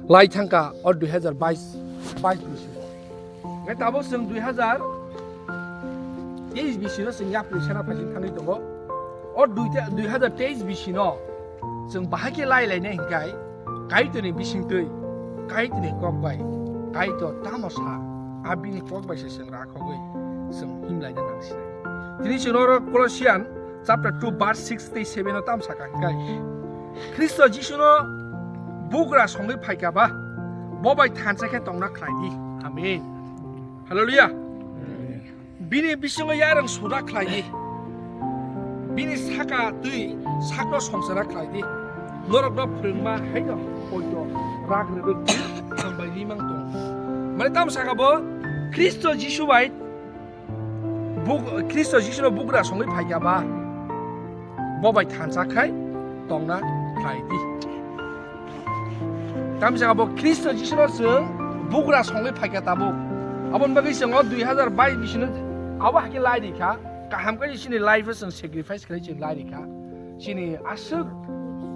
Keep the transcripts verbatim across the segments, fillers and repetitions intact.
Lai thangkha o dui hazar bais, bais bisingo. Hwnkhe tabuk chwng dui hazar teis bisingo chwng yapri sena phaising thangwi tongo. O dui ta-, dui hazar teis bisino chwng bahai khe lai lainai hwnkhe Kaitorni bisingtwi, Kaitorni kok bai, Kaitor tamo sa, a bini kok bai se chwng rakhogwi chwng himlaina nangsinai. Tini chwng oro Colossian chapter two verse six tei seven o tamo sakha hwnkhe, Khristo Jisuno bugra songwi phaikha ba, bo bai thansa khe tongna khlai di. Amen. Hallelujah. Bini bisingo yarwng suna khlai di. Bini saka twi sakno songsana khlai di. Norokno phwrwngma haino poito rak rwrwk di, hambai rimang tong. Mane tamo sakha bo Khristo Jisu bai buk-, Khristo Jisuno bugra songwi phaikha ba, bo bai thansa khai tongna khlai di. Tamsa abo Khristo Jisuno chwng bugra songwi phaikha tabuk. Aboni bagwi chwng o dui hazar bais bisino abo hakhe lai rikha. Kaham khe chini life o chwng sacrifice khlai chwng lai rikha. Chini aswk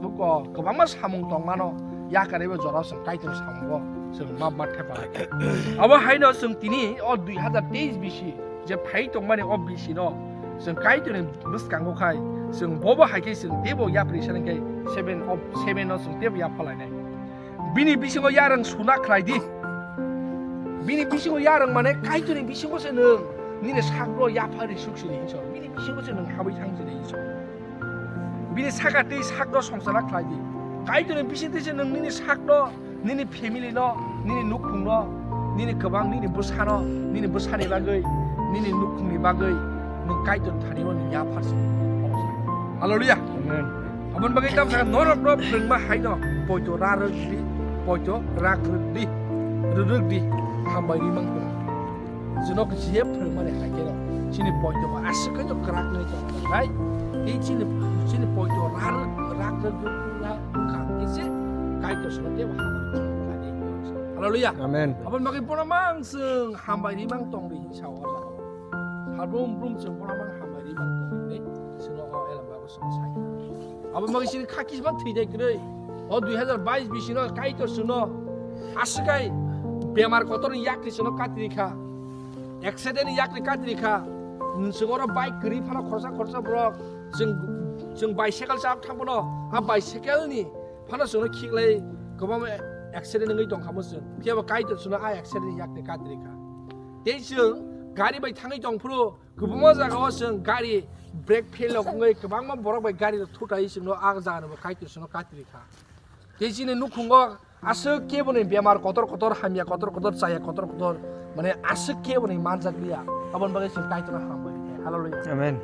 buko kwbangma samung tongmano yakarwi bo jorao chwng Kaitor samungo chwng ma ma thepa lai kha. Abo haino chwng tini o dui hazar teis bisi je phai tongmani o bisino chwng Kaitorni bwskango khai chwng bobo hai khe chwng teibo yapri sanai khe seven of seven o chwng teibo yapha lainai. Bini bisingo yarwng suna khlai di. Bini bisingo yarwng mane Kaitorni bisingo se nwng nini sakno yapha ri suk siri hinso. Bini bisingo se nwng habwi thang siri hinso. Bini saka tei sakno songsana khlai di. Kaitorni bising tei se nwng nini sakno, nini family no, nini nukhung no, nini kwbang, nini bwsano, nini bwsani bagwi, nini nukhungni bagwi nwng Kaitor thani o nwng yaphar se. Hallelujah. Amen. Aboni bagwi tamo sakha norokno phwrwngma haino poito ra rwk di, poito rak rwk di, rwrwk di, hambai ri mangkha. Chwngno je phwrwngmani hai kheno chini poito bo aswk khe kwrak nai tong nai. Tei chini, chini poito ra rwk, rak rwk rwk na wngkha khe se Kaitor sino tebo hambai ri mangkha. Hallelujah. Amen. Aboni bagwi bono mang chwng hambai ri mang tong di hin sao. Salbrum brum chwng bono mang hambai ri mang tong di hinwi chwngno o elem bago chwng sai. Abo bagwi chini kha kisima thwi dai kwrwi. O dui hazar bais bisino Kaitor chwngno aswk khai bemar kotorni yakni chwngno katri kha. Accident ni yakni katri kha. Chwng oro bike kwrwi phano khorsa khorsa borok. Chwng, chwng bicycle chap thang phano a bicycle ni phano chwngno khiklai kwbangma accident wngwi tong kha bo chwng. Phiya bo Kaitor chwngno a accident ni yakni katri kha. Tei chwng gari bai thangwi tong phuru kwbangma jagao chwng gari brake fail rok wngwi kwbangma borok bai gari rok thutai chwngno a jaga no bo Kaitor chwngno katri kha. Tei chini nukhungo aswk keboni bemar kotor kotor, hamya kotor kotor, chaya kotor kotor, mane aswk keboni manjak liya. Aboni bagwi chwng Kaitorno hambai khe. Hallelujah. Amen.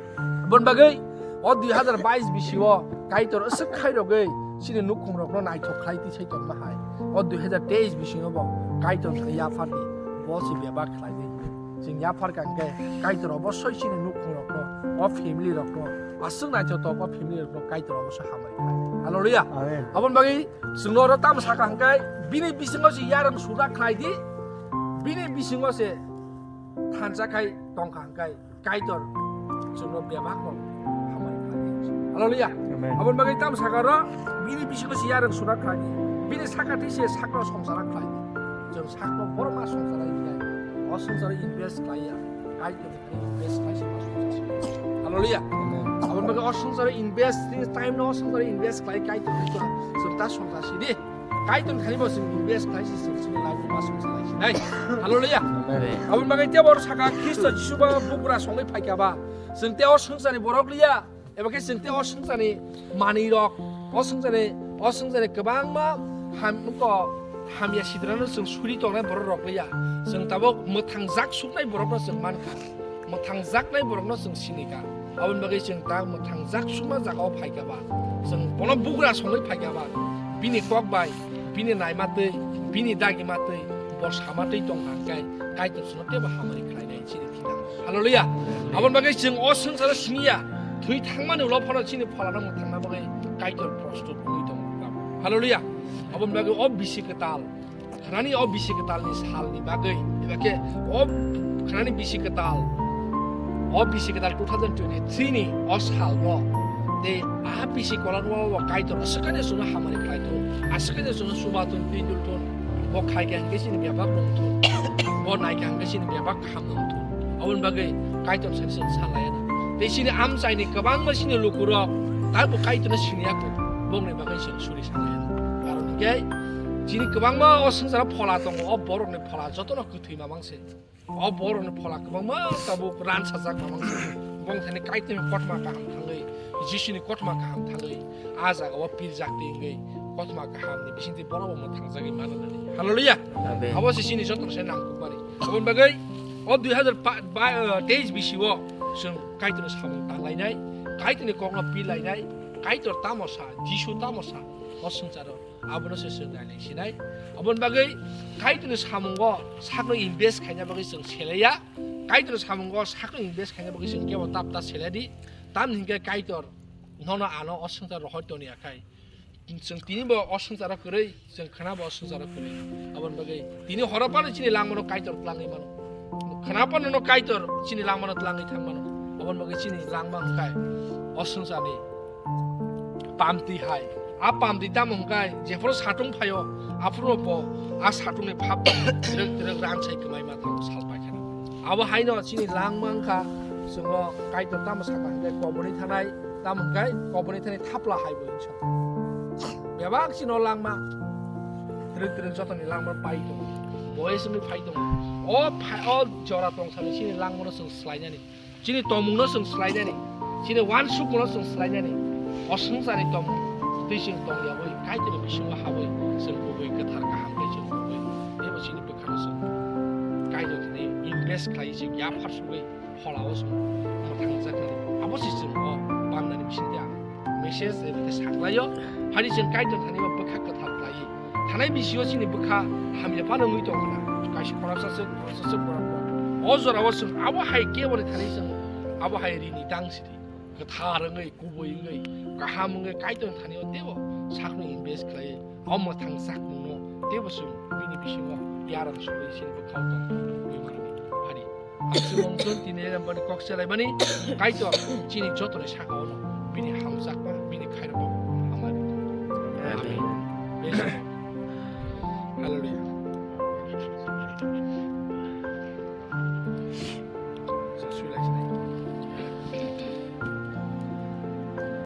Aboni bagwi o dui hazar bais bisio Kaitor aswk khairogwi chini nukhungrokno naithok khlai tisai tongma hai. O dui hazar teis bisingo bo Kaitor thani yaphar di, bo se bebak khlai di. Chwng yaphar kha hwnkhe Kaitor obosoi chini nukhungrokno, o family rokno, aswk naithotok o family rokno Kaitor obosoi hambai khlai. Hallelujah. Amen. Aboni bagwi chwngno oro tamo sakha hwnkhe bini bisingo se yarwng suna khlai di, bini bisingo se thansa khai tongkha hwnkhe Kaitor chwngno bebakno hambai khlai di. Hallelujah. Amen. Aboni bagwi tamo sakha oro bini bisingo se yarwng suna khlai di, bini saka twi se sakno songsara khlai di. Chwng sakno borok ma songsara khlai, o songsara invest khlai ya. Kaitor ni thani invest khlai se ma songsa si. Hallelujah. Amen. Aboni bagwi o songsaro invest, tini time no o songsaro invest khlai Kaitor ni thani chwng ta songsa si di. Kaitor ni thani bo chwng invest khlai se chwng chini life ma songsa lai si nai. Hallelujah. Amen. Aboni bagwi tei bo sakha Khristo Jisu ba bugra songwi phaikha ba. Chwng tei o songsani borok liya. Eba khe chwng tei o swngcharni manwirok, o swngcharni, o swngcharni kwbangma ham-, ko hamya sidrano chwng suri tongnai borok rok ya. Chwng tabuk mwthang jak suknai borokno chwng mankha. Mwthang jaknai borokno chwng sinikha. Aboni bagwi chwng ta mwthang jak sukma jagao phaikha ba. Chwng bono bugra songwi phaikha ba. Bini kok bai, bini naima twi, bini dagima twi, bo sama twi tongkha hwnkhe Kaitor chwngno teibo hamari khlainai chini. Hallelujah. Aboni bagwi chwng o swngcharo simi ya. Thwi thangmani ulo phano chini pholano mwthangna bagwi Kaitor prostut wngwi tongo. Hallelujah. Aboni bagwi o bisi kwtal, khnani o bisi kwtalni salni bagwi, eba khe o khnani bisi kwtal, o bisi kwtal two thousand twenty-three ni o salno Tei a bisi kwlangma o Kaitor aswkani chwngno hamari khlai thun, aswkani chwngno chuba thun, pindul thun, bo khai kha hwnkhe chini bebak rwng thun, bo nai kha hwnkhe chini bebak kaham wng thun. Aboni bagwi Kaitor sani chwng sa laiya na. Tei chini amchaini kwbangma chini lukurok taibo Kaitorno siniya kho, bongni bagwi chwng suri sa laiya na. Karon hwnkhe chini kwbangma o swngcharo phola tongo, o borokni phola jotono kwthwi mamang se. O borokni phola kwbangma tabuk ransajak mamang se. Bong thani Kaitorni kothoma kaham thangwi, Jisuni kothoma kaham thangwi, a jaga o pirjak twi wngwi kothoma kahamni bisingtwi borokbo mwthangjagwi mananani. Hallelujah! Amen. Abo se chini jotono se nangkukmani. Aboni bagwi o dui hazar teis bisi o chwng Kaitorni samung tanglainai, Kaitorni kokno pilainai, Kaitor tamo sa, Jisu tamo sa, o swngcharo. Abono se chwng nailai sinai. Aboni bagwi Kaitorni samungo sakno invest khaina bagwi chwng selaiya. Kaitorni samungo sakno invest khaina bagwi chwng kebo tap ta selai di. Tamni hwnkhe Kaitor nono ano o swngchar rohor toniya khai. Chwng tini bo o swngcharo kwrwi, chwng khna bo o swngcharo kwrwi. Aboni bagwi tini horo phano chini langmano Kaitor tlangwi mano. Khna phano no Kaitor chini langmano tlangwi thang mano. Aboni bagwi chini langma hwnkhe o swngcharni pamtwi hai. A pamtwi tamo hwnkhe jephuru satung phaio, aphuru bo a satungni phap twrwk twrwk ransai kwmai ma tamo sal paikha. Abo haino chini langma wngkha, chwngno Kaitor tamo sakha hwnkhe koborni thanai, tamo hwnkhe koborni thani thapla hai bo hinwi sakha. Bebak chino langma twrwk twrwk jotoni langma pai tongo, boyes wngwi phai tongo. O phai, o jora tongsani chini langmano chwng swlainani. Chini tongmungno chwng swlainani, chini uansukmungno chwng swlainani, o swngcharni tongmung twi chwng tong yaui Kaitorni bisingo habwi chwng kubui kwthar kaham khe chwng kubui teibo chini bwkhano chwng Kaitor thani invest khlai chwng yaphar sugwi pholao chwng mwthangjaknani. Abo se chwng o pamnani bisingtwi ang message rwkhe saklaio, phani chwng Kaitor thani o bwkha kwthar khlaiwi. Thanai bisio chini bwkha hamya phano wngwi tongkha na. Kaisa khoroksa se, khoroksa se borok bo. O jorao chwng abo hai keboni thani chwng abo hai rini tang sidi. Kwthar wngwi, kubui wngwi, kaham wngwi Kaitor thani o teibo sakno invest khlai. O mwthang sakmungno teibo chwng bini bisingo yarang sugwi chini bwkhao tong tong wngwi mani. Phani. Ang chwng tini rembani kok selaimani Kaitor chini jotoni saka ono bini